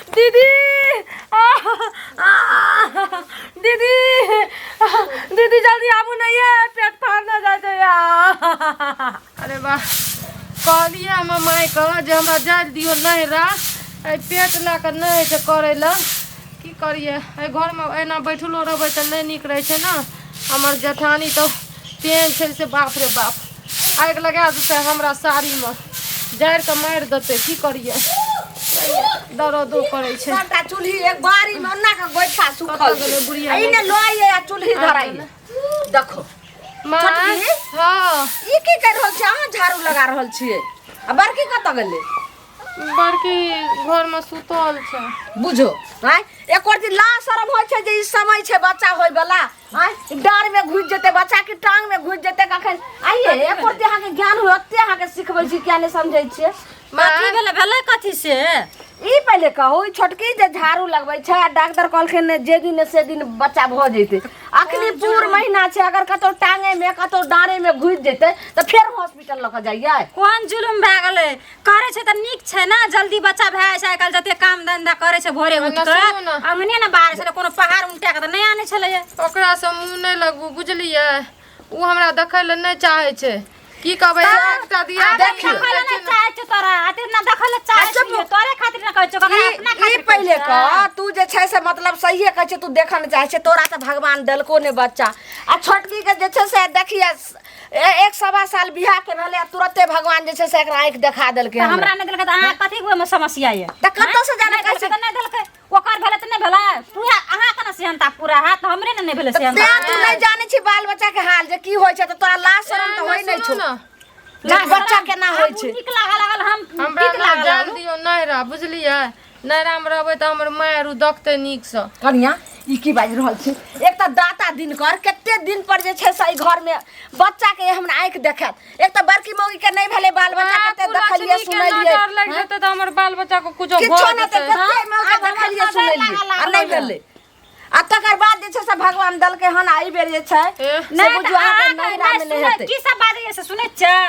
दीदी आ, आ, दीदी दीदी जल्दी आबू नहीं है पेट फाड़ ना जाए छै आ। अरे वाह कहलियै हमर मायके जे हमरा जाय दियौ नैहरा एहि पेट लए कऽ नहि होइ छै करै लए की करियै एहि घरमे एना बैठलो रहबै तऽ नहि नीक रहै छै ने हमर जेठानी तऽ तेहन छै से बाप रे बाप आगि लगा देतै हमरा साड़ीमे जारि कऽ मारि देतै की करियै दरदो करै छै सबटा चूल्ही एक बारी में ओना के गोइठा सुखल कतऽ गेलै बुढ़िया? छै। ई ने लोइ आ चूल्ही धराई देखो माँ छोटकी? हँ ई की कर रहल छी अहाँ झाड़ू लगा रहल छियै आ बड़की कतऽ गेलै बड़की घरमे सुतल छै बुझो आँय एको दिन ला शरम होइ छै जे ई समय छै बच्चा होय वाला आँय डाँर में घुसि जेतै बच्चा के टांग में घुसि जेतै कखन आइए एको दिन अहाँके ज्ञान हुए ओते अहाँके सिखबै छी किया नहि समझै छियै कथी भेलै भेलै कथी से ई पहिले कहू ई छोटकी जे झाड़ू लगबै छै आ डॉक्टर कहलखिन ने जे दिन से दिन बच्चा भऽ जेतै अखनी पूर महीना छै अगर कतौ टांगे में कतौ डाँरे में घुसि जेतै तऽ फेर हॉस्पिटल लऽ कऽ जाइयै कोन जुलुम भए गेलै करै छै तऽ नीक छै ने जल्दी बच्चा भए जाइ छै आइ काल्हि जते काम धंधा करै छै भोरे उठि सुनू कऽ ने। अंगने ने बाहर छलै कोनो पहाड़ उनटा कऽ तऽ नहि आनै छलैया ओकरासँ मुँह नहि लगू बुझलियै ओ हमरा देखै लए नहि चाहै छै की कहबै एकटा दिया देखियौ। देखै लए नहि चाहै छौ तोरा अते ना देखै लए चाहै अच्छा, छियौ तोरे खातिर ना कहै छौ ककरा ई अपना ई खातिर पहिले कहै छौ। कह तू जे छै से मतलब सहिए कहै छै तू देखऽ नहि चाहै छै तोरा तऽ भगवान देलको ने बच्चा आ छोटकी के जे छै से देखिए एक सवा साल बियाह के भेलै आ तुरते भगवान जे छै से एकरा आँखि देखा देलकै तऽ हमरा हमरा नहि देलकै तऽ अहाँ कथी ओहिमे समस्या यऽ तऽ कतऽ से जाने नहि देलकै कैसे तऽ नहि देलकै ओकर भेलै तऽ नहि भेलै तू अहाँ केना सेहनता पूरा हैत हमरे ने नहि भेलै सेहनता तें तू नहि जानै छी बाल बच्चा के हाल जे की होइ छै तऽ तोरा लाज शरम तऽ होइ नहि छौ ने जे बच्चा केना होइ छै नीक लागऽ लागल हम हमरा तीत ने लागऽ जाय लागल दियौ नैहरा बुझलियै नैहरामे रहबै तऽ हमर माय आर देखतै नीकसँ कनिया ई की बाजि रहल छी एक तऽ दाता दिनकर कते दिन पर जे छै से एहि घरमे बच्चा के हमरा आँखि देखायत एक तऽ बड़की मौगी के नहि भेलै बाल बच्चा कते देखलियै लक्ष्मी के सुनलियै नजर लागि जेतै तऽ हमर बाल बच्चा के कुछो किछो भऽ नहि तऽ जेतै कते मौगी आब हमरा देखलियै नजर सुनलियै लागऽ आ नहि लागल। भेलै आ तकर बाद जे छै से भगवान देलकै हन आ एहि बेर जे छै एह। से नहि तऽ बुझू अहाँके अहाँके नैहरामे नहि नहि सुनै हेतै की सब बाजैए से सुनै छियै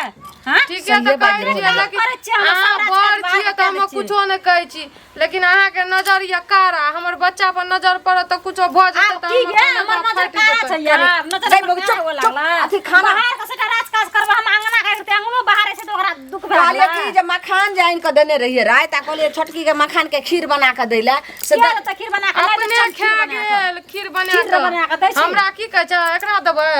हाँ? ठीके सहिए तऽ बाजि कहै छियै रहल लेकिन करै छियै, हम अहाँ सब बड़ राजकाज बाहर छियै तऽ हम कए दै छियै। कुछो नहि कहै छी लेकिन अहाँके नजर यऽ कारा हमर बच्चा पर नजर पड़त तऽ कुछो भऽ जेतै आब तऽ की हमर गे हमर कलेजा नजर फाटि कारा जेतै छै यार नजर जाय हमर बौआ, कारा चुप, हुअ चुप, लागल अथी खाना- बाहर के सबटा राज काज करबै हम अंगना के करतै अंगनो बाहर छै तऽ ओकरा दुख भए कहलियै गेलै कि जे मखान जे आनि कऽ देने रहियै राति आ कहलियै छोटकी के मखान के खीर बना कऽ दै लए से किया तऽ खीर बना कऽ नहि दै अपने छियै, खीर खा बना कऽ। गेल खीर बना खीर बना कऽ दै कऽ छी। हमरा की कहै छै एकरा देबै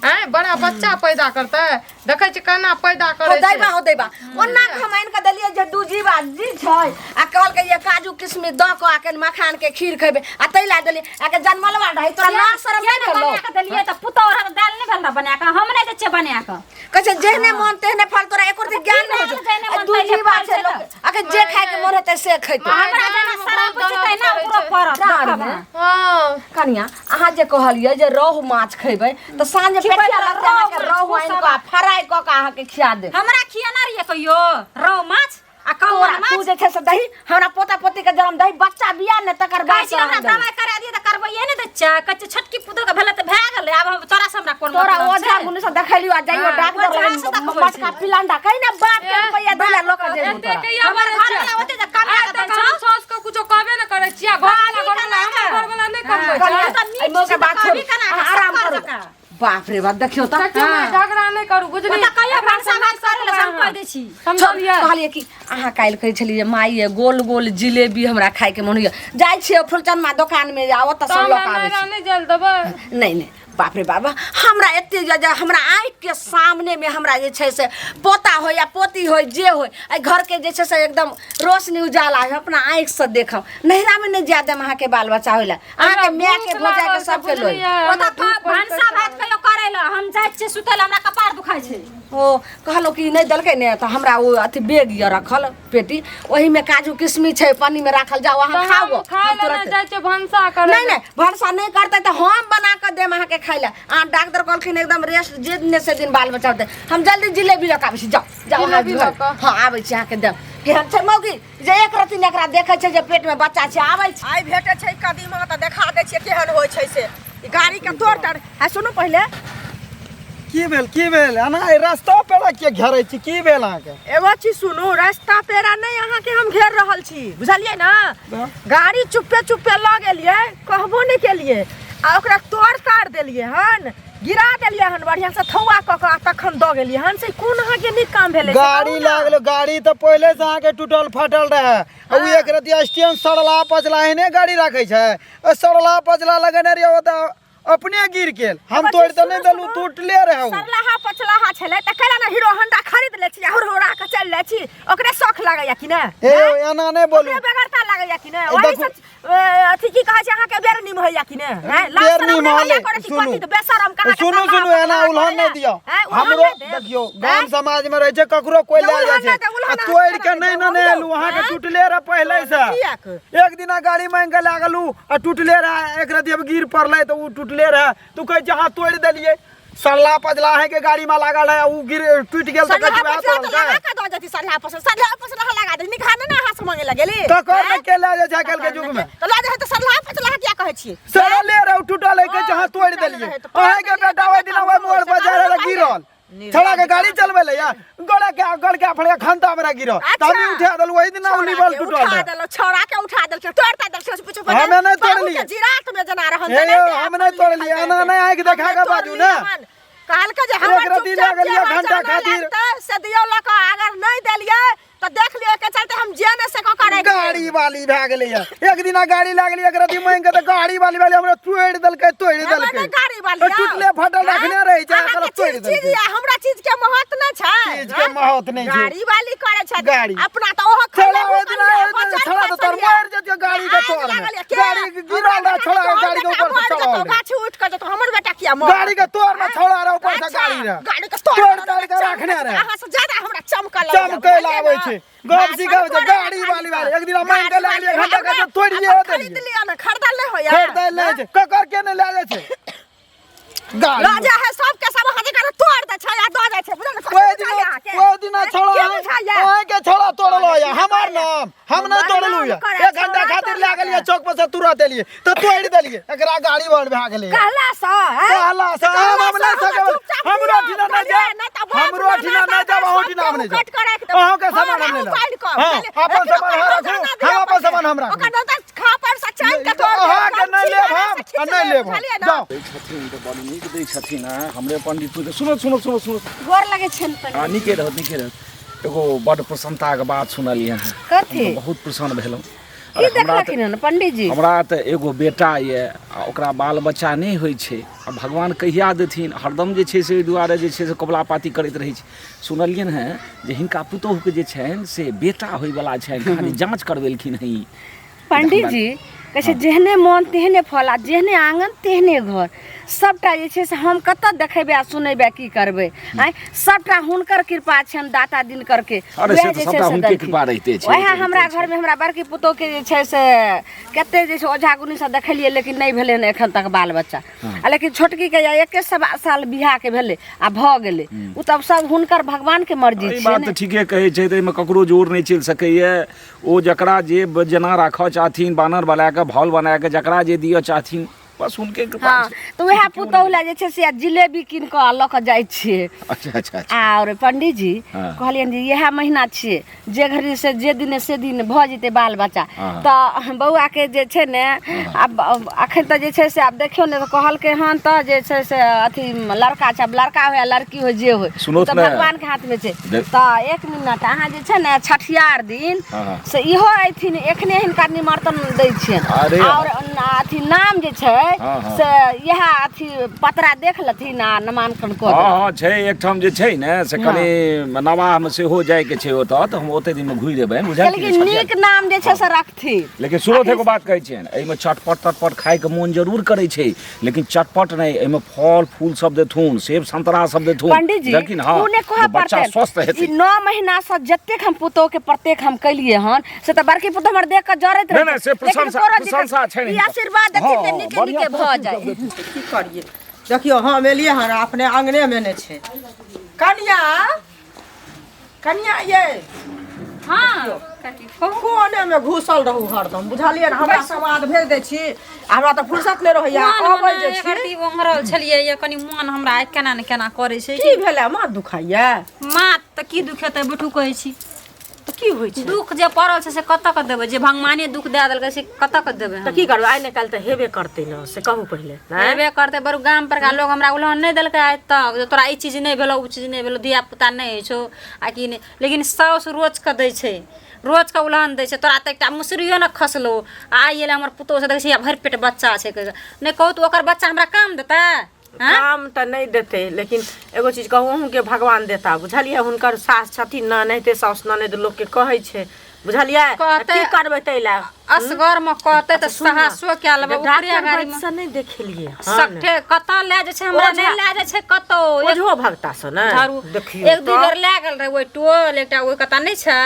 आँय बड़ा बच्चा पैदा करतै देखै छी केना पैदा हो करै छै दैबा हो दैबा ओना के हम आनि कऽ देलियै जे दू जीवा जी छै आ कहलकै ये काजू किशमिश दऽ कऽ आ कनि मखान के खीर खेबै आ ताहि लए देलियै आ के जनमलवा रहै तोरा ना शरम किया नहि ने भेलौ बना कऽ देलियै तऽ पुतोह रहत दालि नहि भेल रहै बना कऽ हम नहि दै छियै बना कऽ कहै छै जेहने मन तेहने फल तोरा एको रत्ती ज्ञान नहि होइ की भेल जेहने छै मन दू तेहने जीवा फल छै छै लोक अगर जे खायके मन हेतै से खैतै हमरा जेना शराब होइ छै तहिना ओकरो पड़त डाँर देखब मे। अहाँ। हँ कनिया अहाँ जे कहलियै जे रोहु माछ खैबै तऽ साँझ खिबै पेठिया तऽ लगतै अहाँके रोहु रोहु माछ, आनि कऽ आ फ्राइ कऽ कऽ अहाँके खिया देब हमरा खियाना रहियै कहियो रहु माछ आ तोरा कौआ तू माछ जे छै से दही हमरा पोता पोती के जन्म दही बच्चा बिया ने तकर कहै बाद छी हमरा तोरा हम देबै। दवाइ करा दिअ तऽ करबैये नहि दै छै कहै छै छोटकी पुतोह के भेलै तऽ भए गेलै आब हम तोरा से हमरा कोन तोरा मतलब ओझा छै? गुनी से देखलियो आ जाइयो हाँ, डॉक्टर ओझा लग से देखबै मटका पिलांडा कहि ने बाप के रुपैया दै ला लऽ कऽ जेबू एते तोरा कहिया हमर बजै घर छियै? वाला ओते जे कमा आइ कऽ तक दै हम छौ साउस के कुछो कहबे ने करै छियै घर वाला घर वाला हमर घर वाला नहि कमबै छै कनिया, तऽ मीठ एहि मौका छी तऽ बात कहबी छोड़ू केना अहाँ कऽ, आराम शक्कर करू जकाँ। बाप रे बाप देखियौ तऽ देखियौ ने, झगड़ा नहि करू बुझली ओतऽ कहियो भनसा भात करै लए से हम कहि दै छी समझलियै कहलियै कि अहाँ काल्हि कहै छलियै माय ये गोल गोल जिलेबी हमरा खायके मोन होइए जाइ छियै फुलचनमा दोकानमे आ ओतऽ तऽ सँ लऽ हमरा कऽ आबै नैहरा छी नहि जायल देबै नहि नहि बाप रे बाबा हमरा एते जे जे हमरा आँखिके सामनेमे हमरा जे छै से पोता होय या पोती होय जे होय एहि घरके जे छै से एकदम रोशनी उजाला है अपना आँखिसँ देखब नैहरामे नहि जाय देब अहाँके बाल बच्चा होय लए अहाँके मायके भूख भौजाइके लागल छै, सबके लोइ बुझलियै? ओतऽ भनसा भात कहियो करै लए हम जाइ छियै सुतै लए हमरा कपार दुखाइ छै ओ कहलहुँ कि नहि देलकै ने तऽ हमरा ओ अथी बैग यऽ रखल पेटी ओहिमे काजू किशमिश छै पन्नीमे राखल जाउ अहाँ तऽ खाउ हम खाय हम लए नहि तुरन्त जाइ छियै भनसा करै नहि नहि भनसा नहि करतै तऽ हम बना कऽ देब अहाँके खाय लए अहाँ डॉक्टर कहलखिन एकदम रेस्ट जे दिन से दिन बाल बच्चा होतै हम जल्दी जिलेबी लऽ कऽ आबै छी जाउ जाउ अहाँ जिलेबी लऽ घर कऽ? हँ आबै छी अहाँके देब केहन छै मौगी जे एक रत्ती ने एकरा देखै छै जे पेटमे बच्चा छै आबै छै आइ भेटै छै कदीमा तऽ देखा दै छियै केहन होइ छै से ई गाड़ीके तोड़ ताड़ आ सुनू पहिले की भेल की भेल एना एहि रास्ता पेड़ा किया घेरै छी की भेल अहाँके एगो चीज सुनू रास्ता पेड़ा नहि अहाँके हम घेर रहल छी बुझलियै ने गाड़ी चुप्पे चुप्पे लऽ गेलियै कहबो नहि केलियै आ ओकरा तोड़ ताड़ देलियै हन गिरा देलियै हन बढ़िआँ से थौआ कऽ कऽ आ तखन दऽ गेलियै हन से कोन अहाँके नीक काम भेलै से गाड़ी कहू ने। लागल गाड़ी तऽ पहिले से अहाँके टूटल फाटल रहै आ उ एक रति स्टैंड सड़ला पचला एहने गाड़ी राखै छै ओ सड़ला पचला लगेने रहियै ओतऽ अपने गिर गेल हम एगो तोड़ि चीज तऽ नहि सुनू, देलहुँ सुनू। टूटले रहै उ सरलाहा पचलाहा छलै तऽ कैला ने हीरो होंडा खरीद लै छी आ हुरहुरा कऽ चलि जाइ छी ओकरे शौख लागैया कि ने हे यौ एना नहि बोलू ओकरे बेगरता लागैया कि ने ए, ओही देखू। से अथी की कहै छै अहाँके बेर निम होइया कि ने हैं लाज बेर शरम निम नहि होइया होलै, करै छी सुनू। पति तऽ बेशरम कहाँ के सुनू सरलाहा सुनू एना पचलाहा उल्हन नहि करैया। दियौ हैं, उल्हन हमरो नहि देब। देखियौ हैं? गाम समाज में रहै छै ककरो कोइ जे लए जाइ उल्हन छै नहि देब, उल्हन आ अहाँ तोड़ि के केना नहि देब, ने हम एलहुँ अहाँके हैं? टूटले रहै पहिले से किएक? एक दिना गाड़ी मांगि के लए गेलहुँ आ टूटले रहै एक रति अब गिर पड़लै तऽ ओ टूटले रहै तू कहै छै अहाँ तोड़ि देलियै सड़ला पजला है के गाड़ी में लागल है उ गिर टूट गेल तऽ सरला कहै छै वएह पसला तऽ तोड़लकै लगा के दऽ जैती सरला पसला सरला पसला लगा दे निखाने ना अहाँ से मांगे लगेली ककर ने के लए जाइ छै आइ काल्हि के युग में तऽ लऽ जाइ तऽ सरला पसला किया कहै छियै सड़ले रहै टूटल है कहै छै अहाँ तोड़ि टूटल देलियै रहै तऽ तोड़ि अहाँके देलियै, बेटा ओहि दिना ओहि मोड़ पर जाइ रहै गिरल छड़ा के गाड़ी चलबै ले या गड़े के गड़ के फड़े खंता में गिरल तऽ हमही उठा देलहुँ ओहि दिना उ निबल टूटल उठा रहै देलहुँ छौड़ा के उठा देलकै तोड़ ता देलकै से पूछो हमे नहि तोड़लियै। जिरात में जना रहल हे यौ, हम नहि तोड़लियै, एना नहि आँखि देखा के बाजू ने। कहलकै जे हमर एक रत्ती लए गेलियै घंटा खातिर। से दियौ लऽ कऽ अगर नहि देलियै तऽ देख लियौ एहिके चलते हम जे नहि से कऽ कऽ राखि गाड़ी वाली भए गेलै या एक दिना गाड़ी लागली एक रति मांगि के तऽ गाड़ी वाली वाली हमरा तोड़ि देलकै तोड़ि हमरा देलकै नहि गाड़ी वाली यौ। टूटले फटल रखने रहै छै अहाँके एकरा तोड़ि चीज चीज देलकै या हमरा चीज के महत्व नहि छै चीज के महत्व नहि छै। गाड़ी वाली करै छै गाड़ी। अपना तऽ ओहो छौड़ा खैले ओहि दिना भूखल ओहि दिना बचल छौड़ा तऽ तोर खसल मरि जेतियौ गाड़ी के आगि तोर लागल में या, के? गाड़ी गिरल हमर रहे छौड़ा बेटा गाड़ी के ऊपर से मरि चढ़ल जेतौ, रहे गाछी उठि कऽ जेतौ हमर बेटा किया मरत? गाड़ी के तोर में छौड़ा रहे ऊपर से अच्छा, गाड़ी रहे गाड़ी के तोड़ तोड़ ताड़ के रखने रहे अहाँ से ज्यादा हमरा चमकल लगैया, चमकै बुझलियै आबै ने? छै गप सिखाबै छै भाषण गाड़ी वाली वाली एक दिना मांगि के लागलियै घंटा के तोड़िए अपन देलियै खरीद लिअ ने खरीदल नहि होइया खरीदै नहि छै ककर के नहि लए जाइ छै गाड़ी लऽ जा है सबके सब अहाँ जकाँ तोड़ दै छै आ दऽ जाइ छै बुझल ने? ओहि कथी दिना बुझाइया अहाँके? ओहि दिना छौड़ा के बुझाइया? अहाँके छौड़ा तोड़लो या हमर नाम हम नहि तोड़लहुँ या करे, एक घंटा छौड़ा खातिर लए गेलियै तोड़लकै। चौक पर से तुरंत एलियै तऽ तोड़ि देलियै एकरा गाड़ी बड़ भए गेलै कहला सँ हैं? कहला सँ हम हम नहि कहला सँ सकब चुपचाप हमरो लिअ, ठिना नहि बुझलियै? जायब नहि तऽ बाप हमरो ठिना नाना नहि जायब अहूँ सबके ठिना हम नहि कट कऽ राखि जायब देब। अहूँके हँ, सामान हम नहि राहु लेब पानि कऽ, हँ बुझलियै? अपन एकरो सामान अहाँ पर राखू रोजाना दिअ हम अपन पड़तै। सामान हम राखू ओकर नहि तऽ खापर सँ चानि कऽ तोड़ देब, अहाँके ओकर नहि लेब छिलका हम से खींच आ नहि लेब, लेब हम बुझलियै ने? जाउ दै छथिन तऽ बड़ नीक दै छथिन हँ हमरे पंडित सुनो सुनो सुनो सुनो गोर लगै छनि हँ नीके रहत नीके रहत एगो बड़ प्रसन्नताके बात सुनलियै अहाँ कथी? हम तऽ बहुत प्रसन्न भेलहुँ की अरे हमरा तऽ देखलखिन हन पंडीजी हमरा तऽ एगो बेटा यऽ आ ओकरा बाल बच्चा नहि होइ छै आ भगवान कहिया देथिन हरदम जे छै से ओहि दुआरे जे छै से कबुला पाती करैत रहै छै सुनलियनि हेँ जे हिनका पुतोहुके जे छनि से बेटा होइवला छनि खाली जाँच करबेलखिन हेँ ई पंडीजी कहै छै जेहने मोन तेहने फल आ जेहने आङ्गन तेहने घर सभटा जे छै से हम कतऽ देखेबै आ सुनेबै आ की करबै आँय सभटा हुनकर कृपा छनि दाता दिनकरके अरे से वएह तऽ जे छै सभटा से हुनके देलखिन। कृपा रहिते छै, वएह रहिते हमरा छै। घरमे हमरा बड़की पुतोहके जे छै से कते जे छै ओझा गुनीसँ देखेलियै लेकिन नहि भेलै हन एखन तक बाल बच्चा आ लेकिन छोटकीके या एके सवा साल बियाहके भेलै आ भऽ गेलै ओ तब सब हुनकर भगवानके मर्जी ई छियै बात ने तऽ ठीके कहै छै तऽ एहिमे ककरो जोर नहि चलि सकैए ओ जकरा जे जेना राखऽ चाहथिन बानर बना कऽ भौल बना कऽ जकरा जे दिअ चाहथिन बस हुनके कृपा हँ छै तऽ उएह पुतोहु लए जे छै से जिलेबी कीन कऽ लऽ कऽ जाइ छियै अच्छा अच्छा अच्छा आओर पंडीजी हँ। कहलियनि जे इएह महीना छियै जे घड़ी से जे दिन से दिन भऽ जेतै बाल बच्चा हँ। तऽ बौआके जे छै ने आब अखन तऽ जे छै से आब देखियौ ने तऽ कहलकै हन तऽ जे छै से अथी लड़का छै आब लड़का होय या लड़की होय जे होय सुनू तऽ ने। भगवानके हाथमे छै देख- तऽ एक मिनट अहाँ जे छै ने छठियार दिन हँ, हँ। से इहो अयथिन एखने हिनका निमंत्रण दै छियनि अरे आओर अथी नाम जे छै हँ, हँ। से इएह अथी पतरा देख लेथिन आ नामांकन कऽ हँ देथिन हँ छै एकठाम जे छै ने से कनि नवाहमे सेहो जाइके छै ओतऽ तऽ हम ओते दिनमे घुरि एबै बुझलियै लेकिन नीक नाम जे छै से रखथिन लेकिन सुरत एगो बात कहै छियनि एहिमे चटपट तटपट खायके मोन जरूर करै छै लेकिन चटपट नहि एहिमे फल फूल सब देथुन सेब संतरा सब देथुन पंडित जी लेकिन हँ ओ नहि कहऽ बच्चा पड़तनि स्वस्थ हेतै ई 9 महीना से जतेक हम पुतोह के प्रत्येक हम कैलिए हन से तऽ बड़की पुतोह हमर देख कऽ जरैत नहि, रहै नहि, से छै। लेकिन प्रशंसा- कोनो दिक्कत- प्रशंसा छनि ई हिनकर। आशीर्वाद देथिन जे हँ, नीके बढ़िआँ नीके भऽ जाय की करिए देखियौ हम एलियै हन अपने अङ्गनेमे नहि छै कनिया कनिया ये हाँ काकी कहू फोने में घुसल रहू हरदम बुझलियै ने हमरा समाद भेज दै छी आ हमरा तऽ फुर्सत नहि रहैया मन अबै जे मने छी एक ओंघरल छलियै ये कनि मन हमरा आइ केना ने केना करै छै की भेलै माथ दुखाइया माथ तऽ की दुखेतै बैठू कहै छी तऽ की होइ छै दुख जे पड़ल छै से कतऽ के देबै जे भगवाने दुख दए देलकै से कतऽ के देबै तऽ हम की करबै आइ ने काल्हि तऽ हेबे करतै ने से कहू पहिले नहि हेबे करतै बरु गाम परका लोग हमरा उलहन नहि देलकै आइ तक जे तोरा ई चीज नहि भेलौ ओ चीज नहि भेलौ धिया पुता नहि होइ छौ आ कि नहि लेकिन साउस रोज के दै छै रोज के उलहन दै छै तोरा तऽ एकटा मुसरियो ने खसलौ आ आइ एलै हमर पुतोहु से देखै छी भरि पेट बच्चा छै कहि कऽ। नहि कहू तऽ ओकर बच्चा हमरा काम देतै आँय? काम तऽ नहि देतै लेकिन एगो चीज कहू अहूँके भगवान देता बुझलियै हुनकर सास छथिन ने एनाहिते साउस ननैद लोकके कहै छै बुझलियै तऽ कहतै की करबै ताहि लए असगर मे कहतै तऽ साहसो कए लेबै ओकरे डॉक्टर अगाड़ी मे वैद्यसँ नहि देखेलियै हन सठे कतऽ लए जाइ छै हमरा ओझा नहि लए जाइ छै कतौ एक ओझो भगता सँ ने झाड़ू देखियौ एक दू तऽ बेर लए गेल रहै ओहि टोल एकटा ओहि कतऽ नहि छै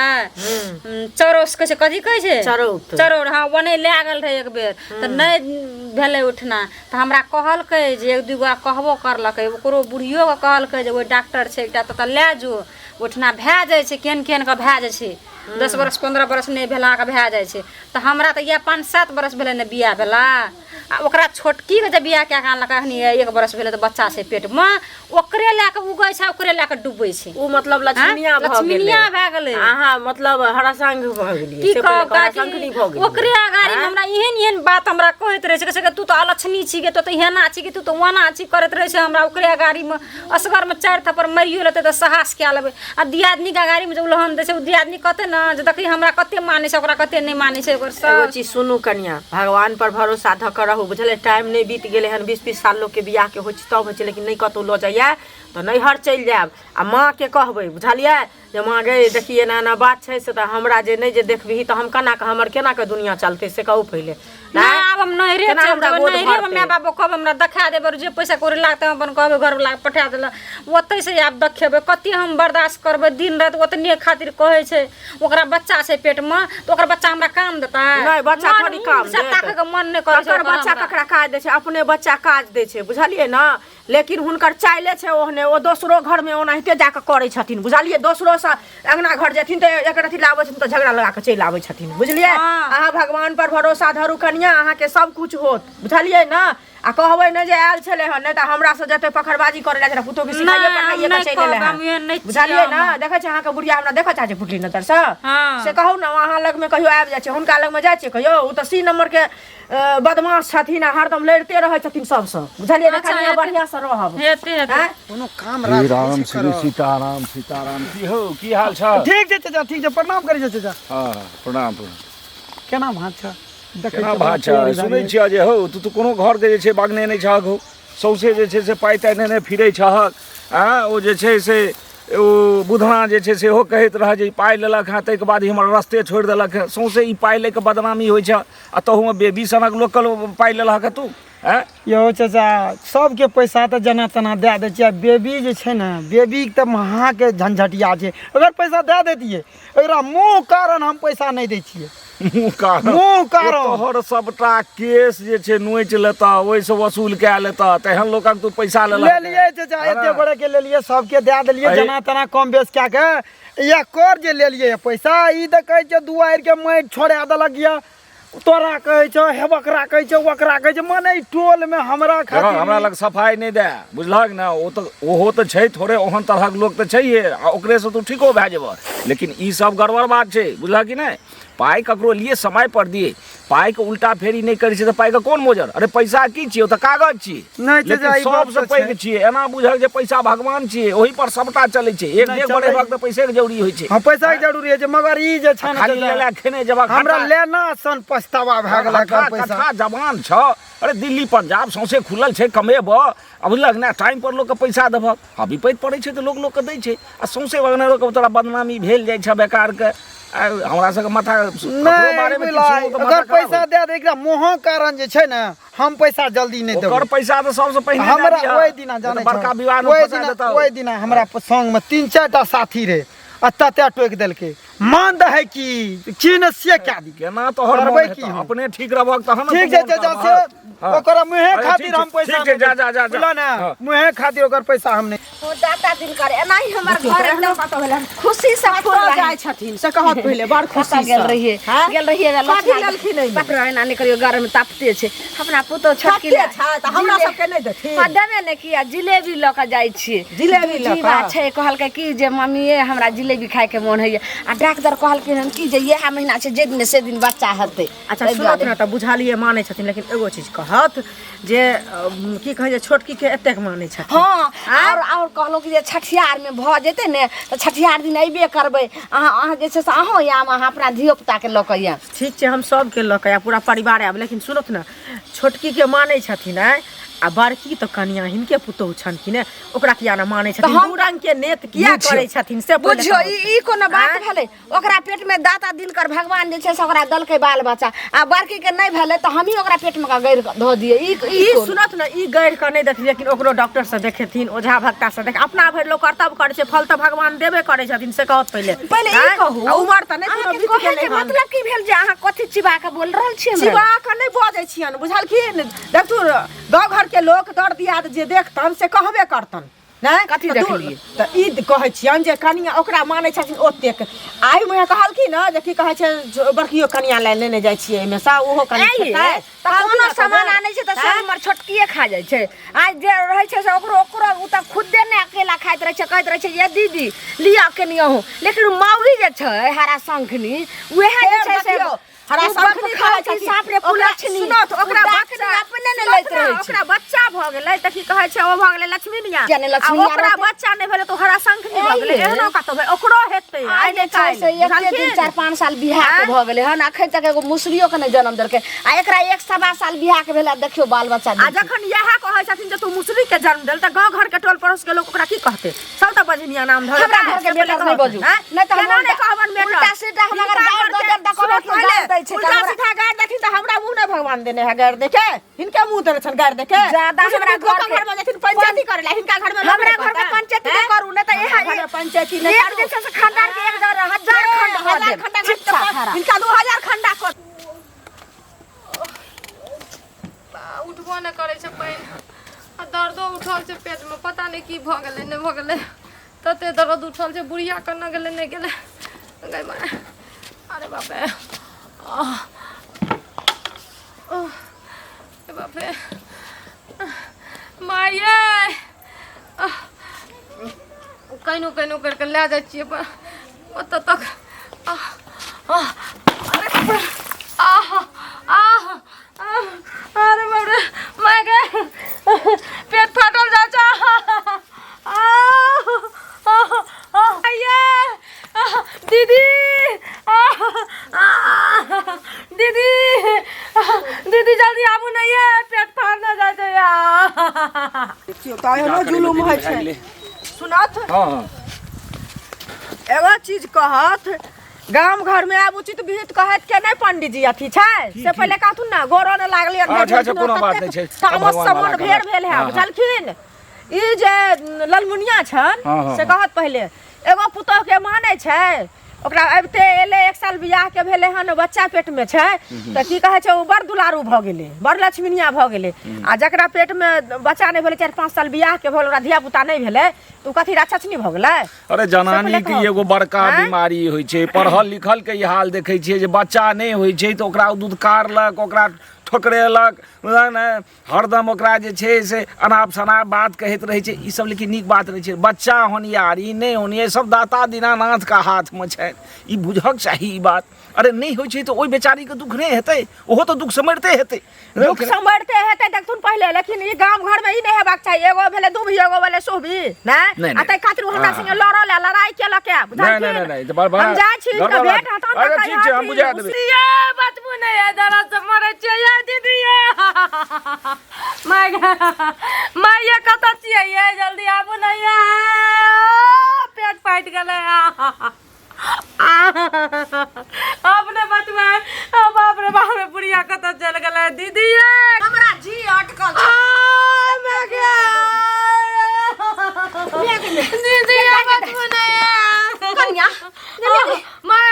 चौरस कहै छै कथी कहै छै चरौत चरौर हँ ओने लए गेल रहै एक बेर तऽ नहि भेलै उठना तऽ हमरा कहलकै जे एक दू गो कहबो करलकै ओकरो बुढ़ियोके कहलकै जे ओहि डॉक्टर छै एकटा ततऽ लए जो उठना भए जाइ छै केहन केहन के भए जाइ छै 10 बरस 15 बरस नहि भेलाके भए जाइ छै तऽ हमरा तऽ इएह 5-7 बरस भेलै ने बियाह भेला आ ओकरा छोटकीके जे बियाह कए कऽ आनलकै एखनी 1 बरस भेलै तऽ बच्चा छै पेटमे ओकरे लए कऽ उगै छै ओकरे लए कऽ डूबै छै ओ मतलब लक्ष्मीया भऽ गेलै लक्ष्मीनिया भए गेलै अहाँ मतलब हरासंग भऽ गेलियै की से पहिले कहब कहू, काकी हरासंखनी भऽ गेलियै ओकरे अगाड़ी मे हमरा एहन एहन बात हमरा कहैत रहै छै कहै छै कि तू तऽ अलक्षणी छी गे तू तऽ एना छी गे तू तऽ ओना छी करैत रहै छै हमरा ओकरे अगाड़ी मे असगर मे 4 थप्पड़ मारियो लेतै तऽ साहस कए लेबै आ दियादनीके अगाड़ीमे जे उलहन दै छै ओ दियादनी कहतै ने जे देखी हमरा कते मानै छै ओकरा कते नहि मानै छै ओकर एगो सब चीज सुनू कनिया भगवान पर भरोसा धऽ कऽ रहू बुझलियै टाइम नहि बीत गेलै हन 20-20 साल लोकके बियाहके होइ छै तब होइ छै लेकिन नहि कतहु लऽ जाइए तऽ नैहर चलि जायब आ माँके कहबै बुझलियै जे माँ गे देखी एना एना बात छै से तऽ हमरा जे नहि जे देखबिही तऽ हम केना कऽ हमर केना कऽ दुनिया चलतै से कहू पहिले नहि आब हम नैहरे केना चलि हमरा जेबै गोद नैहरेमे भरतै? माय बाप कहब हमरा देखा देबै जे पैसा कौड़ी लागतै हम अपन कहबै घरवलाके पठा देलक ओतहि से आब देखेबै कते हम बर्दाश्त करबै दिन राति ओतने खातिर कहै छै ओकरा बच्चा छै पेटमे तऽ ओकर बच्चा हमरा काम देतै नहि बच्चा मन थोड़ी काम मुँह से देत। ताकैके मन नहि करै छै ककर ओकर बच्चा हमरा। ककरा काज दै छै अपने बच्चा काज दै छै बुझलियै ने लेकिन हुनकर चाइले छै ओहने ओ दोसरो घरमे ओनाहिते जाकऽ करै छथिन बुझलियै दोसरोसँ अङ्गना घर जेथिन तऽ एक रत्ती लाबै छथिन तऽ झगड़ा लगा कऽ चलि आबै छथिन बुझलियै हँ। अहाँ भगवान पर भरोसा धरू कनिया अहाँके सब कुछ होत बुझलियै ने आ कहबै नहि जे आयल छलै हन नहि तऽ हमरासँ जते पखरबाजी करै लए छलै पुतोहके सिखाइए नहि, हम पढ़ाइए कऽ नहि चलि एलै कहब, हन हम एहन नहि छियै बुझलियै ने हम। देखै छियै अहाँके बुढ़िया हमरा देखऽ चाहै छै फुटली नजरसँ हँ। से कहू ने अहाँ लगमे कहियो आबि जाइ छै हुनका लगमे जाइ छियै कहियो ओ तऽ सी नम्बरके बदमाश छथिन आ हरदम लड़िते रहै छथिन सबसँ बुझलियै ने अच्छा, कनिया हेतै। बढ़िआँसँ रहब हेतै हेतै आँय? कोनो काम हे राज राम नहि छै श्री करल। सीताराम सीताराम की हौ की हाल छ ठीक छै चाचा ठीक छै प्रणाम करै छै चाचा हँ प्रणाम प्रणाम केना भात छै देखै केना छियै, भात छ तैयारी भए सुनै गेलै। छियै जे हौ तू तऽ कोनो घरके जे छै बागने नहि छहक हौ सौंसे जे छै से पाइ ताइ नेने फिरै छहक आँय ओ जे छै से ओ बुधना जे छै सेहो कहैत रहए जे ई पाइ लेलक हँ ताहिके बाद ई हमर रस्ते छोड़ि देलक हँ सौंसे ई पाइ लऽ कऽ बदनामी होइ छै आ तहूमे बेबी सनक लोकके पाइ लेलक हँ तू आँय यौ चाचा सबके पैसा तऽ जेना तेना दए दै छियै आ बेबी जे छै ने बेबीके तऽ महाके झंझटिया छै अगर पैसा दए दैतियै एकरा मुँह कारण हम पैसा नहि दै छियै मुँह कारण मुँह कारण तोहर सबटा केस जे छै नोचि लेतऽ ओहिसँ वसूल कए लेतऽ तेहन लोकक तू पैसा लेलक लेलियै चाचा एते बड़े के लेलियै सबके दए देलियै जेना तेना कम बेस कए के या कर जे लेलियै पैसा ई तऽ कहै छै दुआरि के माटि छोड़ा देलक यऽ तोरा कहै छौ हे बकरा कहै छौ ओकरा कहै छै मने ई टोलमे हमरा देखो खातिर हमरा लग सफाइ नहि दए बुझलहक ने ओ तऽ ओहो तऽ छै थोड़े ओहन तरहक लोक तऽ छैहे आ ओकरेसँ तू ठीको भए जेबह लेकिन ई सब गड़बड़ बात छै बुझलह कि नहि पाइ ककरो लिए समय पर दिए पाइके उल्टा फेरी नहि करै छै तऽ पाइके कोन मोजर अरे पैसा की छियै ओ तऽ कागज छियै नहि लेकिन चाचा, ई बात सबसँ तऽ पैघ छै। छियै एना बुझल जे पैसा भगवान छियै ओहि पर सबटा चलै छै एक नहि, डेग चलै बढ़ेबाक तऽ पैसेके जरूरी होइ छै हँ पैसाके जरूरी होइ छै मगर ई जे छै ने खाली चाचा, लेला खेने जेबक हमरा हटा- लेना सन पछतावा भए गेल कट्ठा एकर पैसा कट्ठा जवान छ अरे दिल्ली पंजाब सौंसे खुलल छै कमेबह आ बुझलक ने टाइम पर लोकके पैसा देबहक आ विपैत पड़ै छै तऽ लोक लोकके दै छै आ सौंसे बगनेरोके तोरा बदनामी भेल जाइ छै बेकारके आ हमरा सबके माथा ककरो नहि बारेमे किछु बुझलै सुनू तऽ माथा अगर खराब पैसा होइ। दए दे एकरा मोहक कारण जे छै ने हम पैसा जल्दी नहि ओकर देबै पैसा तऽ सबसँ पहिने दए हमरा दिहऽ। ओहि दिना नहि तऽ जानै बड़का छौ, विवादमे ओहि फँसा दिना देतौ ओहि दिना हमरा संगमे 3-4 टा साथी रहे आ तते टोकि देलकै मान दे है की की ने से क्या दी केना तोहर करबै मोन की हेतौ? हम? अपने ठीक रहबक तहन ने ठीक तू छै मोन चाचा से करबहक। हाँ। ओकरा मुहे अरे खातिर ठीक हम छै, पैसा ठीक छै, जा, जा, जा, जा। बुझला ने हाँ। मुहे खातिर ओकर पैसा हम नहीं ओ दाता दिनकर एनाही हमर घर एकदम खुशी से फूल कतऽ जाइ छथिन से कहत पहिले बड़ खुशी कतऽ गेल से। रहियै हाँ? गेल रहियै कथी लेलखिन एहिमे? बाप रे एना नहि करियौ गरम तापते छै अपना पुतोह छोटकी कते छै तऽ हमरा सबके नहि देथिन हाँ, देबे नहि किया जिलेबी लऽ कऽ जाइ छियै जिलेबी लऽ कऽ? जीवा छै कहलकै कि जे मम्मीए हमरा जिलेबी खायके मोन होइए आ डॉक्टर कहलखिन हन कि जे इएह महीना छै जे दिन से दिन बच्चा हेतै अच्छा ताहि सुनत दुआरे। ने तऽ बुझलियै मानै छथिन लेकिन एगो चीज कहत जे की कहै छै छोटकीके एतेक मानै छथिन हँ और कहलहुँ कि जे छठिहारमे भऽ जेतै ने तऽ छठिहार दिन अयबे करबै अहाँ अहाँ जे छै से अहूँ आयब अहाँ अपना धियो पुताके लऽ कऽ आयब ठीक छै हम सबके लऽ कऽ आयब पूरा परिवार आयब लेकिन सुनत ने छोटकीके मानै छथिन आँय आ बड़की तऽ कनिया हिनके पुतोहु छनि कि ने ओकरा किया ने मानै छथिन हम- दू रंग के नेत किया करै छथिन से पहिले बुझियौ कहू। ई ई कोनो बात भेलै ओकरा पेट में दाता दिनकर भगवान जे छै से ओकरा देलकै बाल बच्चा आ बड़की के नहि भेलै तऽ हमही ओकरा पेट में गैर धऽ दियै ई ई ई कोन? सुनत ने ई गैर कऽ नहि देखथिन लेकिन ओकरो डॉक्टर से देखेथिन ओझा भक्ता से देख अपना भरि लोक कर्तव्य करै छै फल तऽ भगवान देबे करै छथिन से कहत पहिले पहिले ई आँय? कहू आ उमर तऽ नहि कोनो अहाँके बीत कहैके गेलै हन। मतलब की भेल जे अहाँ कथी चिबा कऽ बोल रहल छियै हमरा? चिबा कऽ नहि बजै छियनि बुझलखिन देखथुन गाँव घरके लोक दर दियाद जे देखतन से कहबे करतन नहि कथी तऽ दूर- देखलियै? तऽ ई कहै छियनि जे कनिया ओकरा मानै छथिन ओतेक आइ मुँहे कहलखिन ने जे की कहै छै जे बड़कियो कनिया लए लेने जाइ छियै एहिमे सँ ओहो कनि ऐ ये, खेतै। तऽ कहलखिन कोनो ने सामान तऽ आनै छै तऽ सब आँय? हमर छोटकिए खा जाइ छै आ जे रहै छै से ओकरो ओकरो ओ तऽ खुदे नहि अकेला खाइत रहै छै कहैत रहै छै ये दीदी लिअ कनि अहूँ लेकिन मौगी जे छै हरा शंखनी उएह जे फेर छै से देखियौ, हरा उ शंखनी बप खाइ खाउ कि छथिन। साँप रे ओकरा कुलक्षणी सुनत ओकरा उ डाकनी बच्चा अपने ने सुनत लैत ने, रहै छै ओकरा बच्चा भऽ गेलै तऽ की कहै छै ओ भऽ गेलै लक्ष्मीनिया किया नहि आ लक्ष्मीनिया ओकरा रहतै? बच्चा नहि भेलै तऽ ओ हरा शंखनी भऽ गेलै ऐ ये। एहनो कतौ भेल ओकरो हेतै आइ आइ जे नहि छै से काल्हि एते दिन बुझलखिन 4 5 साल बियाह के भऽ गेलै हन अखन तक एगो मुसरियो के नहि जन्म देलकै आ एकरा एक सवा साल बियाह के भेलै देखियौ बाल बच्चा आ जखन इएह कहै छथिन जे तू मुसरी के जन्म देल तऽ गाँव घर के टोल पड़ोस के लोक ओकरा की कहतै सब तऽ बजनिया नाम धरे हमरा घर के बेटर नहि बजू नहि तऽ हम केना नहि कहबन बेटर उल्टा सीधा हम अगर गारि दऽ देब तऽ कहबै कि गारि दै छै उल्टा हमरा- सीधा गारि देथिन तऽ हमरा मुँह नहि भगवान देने है गारि देके हिनके मुँह देने छनि गारि देके ज्यादा हमरा घर घर के- घर में जेथिन पंचायती करे ला हिनका घर में लोक हमरा नहि घर के कहतै। पंचायती नहि हैं? करू नहि तऽ हमरा इएह घर में पंचायती नहि एक करू। जे छै से खानदान के एक हजार हजार खंड भऽ हजार देब खंडा चिप्सा खड़ा हिनका 2000 खंडा कर उठबो नहि करै छै पानि आ दर्दो उठल छै पेटमे पता नहि की भऽ गेलै नहि भऽ गेलै तते दर्द उठल छै बुढ़िया कन्ना गेलै नहि गेलै गै माय अरे बाप रे आह ओह, ए बाप रे माये आह, कहिनो कहिनो करि कऽ लए जाइ छियै पर ओतऽ तक आह आह अरे बाप रे आह आह आह अरे बाप रे माय गे पेट फाटल जाइ छै आह आह आह आइये आह, दीदी आह आह, दीदी आह, दीदी जल्दी आबू ने ये पेट फाड़ने जाइ छै आह। देखियौ तऽ एहनो जुलुम होइ छै सुनत हँ हँ एगो चीज कहत गाम घर में आब उचित विहित कहत के नहि पंडीजी अथी छै से पहिले कहथुन ने गोरो ने लागलै अच्छा, अच्छा, कोनो बात नहि छै। तामस भगवान से मन भला भेर करत। भेल है हाँ, हाँ। बुझलखिन ई जे ललमुनिया छन हाँ, हाँ, से हाँ। कहत पहिले एगो पुतोह के मानै छै ओकरा अबिते एलै एक साल बियाह के भेलै हन बच्चा पेट में छै तऽ की कहै छै ओ बड़ दुलारू भऽ गेलै बड़ लक्ष्मीनिया भऽ गेलै आ जकरा पेट में बच्चा नहि भेलै 4 5 साल बियाह के भेल ओकरा धिया पुता नहि भेलै तऽ ओ कथी राक्षसनी भऽ गेलै अरे जनानी के एगो बड़का बीमारी होइ छै पढ़ल लिखल के ई हाल देखै छियै जे बच्चा नहि होइ छै तऽ ओकरा दुधकारलक ओकरा ठोकरेलक ने हरदम ओकरा जे छै से अनाप शनाप बात कहैत रहै छै ई सब लेकिन नीक बात नहि छै बच्चा होनिहार ई नहि होनिहार सब दाता दीनानाथके हाथमे छनि ई बुझक चाही ई बात अरे नहि होइ छै तऽ ओहि बेचारीके दुःख नहि हेतै ओहो तऽ दुःख सम्हरिते हेतै दुःख सम्हरिते हेतै देखथुन पहिले लेकिन ई गाम घरमे ई नहि हेबाक चाही एगो भेलै दुभी एगो भेलै सुभी नहि आ ताहि खातिर ओ हमरा संगे लड़ल आ लड़ाइ केलक है नहि नहि नहि नहि तऽ बड़ हम जाइ छी हिनका भेंट हतन तऽ अरे ठीक छै हम बुझा देबै ये बचबू नहि है दर्द से मरै छियै ये दीदी ये माय माय ये कतऽ छियै ये जल्दी आबू ने ये पेट फाटि गेलै अपने बचबै बाप रे बाप रे बुढ़िया कतऽ चलि गेलै दीदी ये हमरा जी अटकल छै। दीदी ये बचबू नहि कनिया माय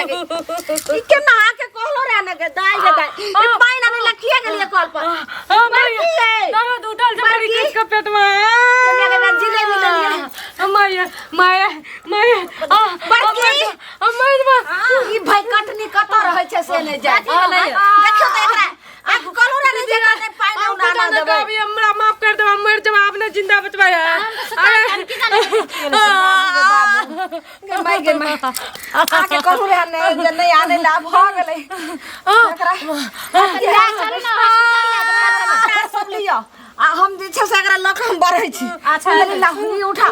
गे ई केना आके कहलो रे ने गे दाई गे दाई ई पानि आने ला किया गेलिए कल पर बड़की गे दर्द उठल छै बड़ी बड़की। कस के पेट में केना गे ना जिलेबी लेलिए माय माय माय बड़की। मर बा ई भाई कटनी कत रहै छै से नहि जाय देखियौ तऽ एकरा आ कहलो रे ने जे नहि पानि हम उना पता ना नहि देबै कभी हमरा माफ कर देब हम मर जब आप ने जिंदा बचबा है गे माय गे माय आके कहू रे ने जे नहि आने ला भऽ गेलै एकरा सब लिअ आ हम जे छै से एकरा लऽ कऽ हम बढ़ै छी अच्छा ला ई उठा।